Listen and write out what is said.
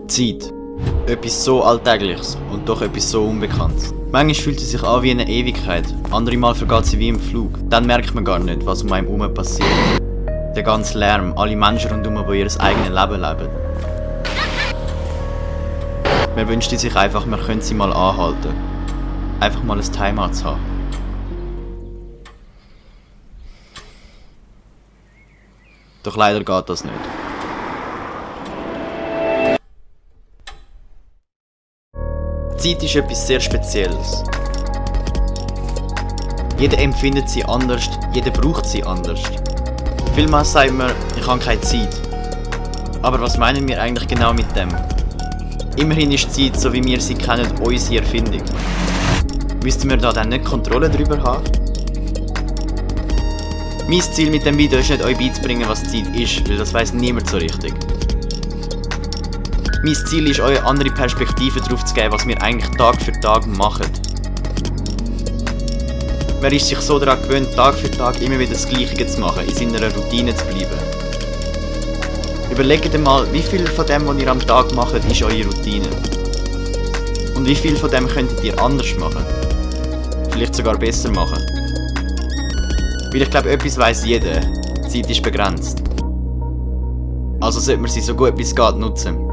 Zeit. Etwas so Alltägliches und doch etwas so Unbekanntes. Manchmal fühlt sie sich an wie eine Ewigkeit, andere Mal vergeht sie wie im Flug. Dann merkt man gar nicht, was um einem herum passiert. Der ganze Lärm, alle Menschen rundherum, die ihr eigenes Leben leben. Man wünschte sich einfach, man könnte sie mal anhalten. Einfach mal ein Timeout zu haben. Doch leider geht das nicht. Zeit ist etwas sehr Spezielles. Jeder empfindet sie anders, jeder braucht sie anders. Vielmals sagt man, ich habe keine Zeit. Aber was meinen wir eigentlich genau mit dem? Immerhin ist Zeit, so wie wir sie kennen, unsere Erfindung. Müssten wir da dann nicht Kontrolle darüber haben? Mein Ziel mit dem Video ist nicht, euch beizubringen, was Zeit ist, weil das weiss niemand so richtig. Mein Ziel ist, euch eine andere Perspektive darauf zu geben, was wir eigentlich Tag für Tag machen. Man ist sich so daran gewöhnt, Tag für Tag immer wieder das Gleiche zu machen, in seiner Routine zu bleiben. Überlegt mal, wie viel von dem, was ihr am Tag macht, ist eure Routine. Und wie viel von dem könntet ihr anders machen? Vielleicht sogar besser machen. Weil ich glaube, etwas weiss jeder, die Zeit ist begrenzt. Also sollte man sie so gut wie es geht nutzen.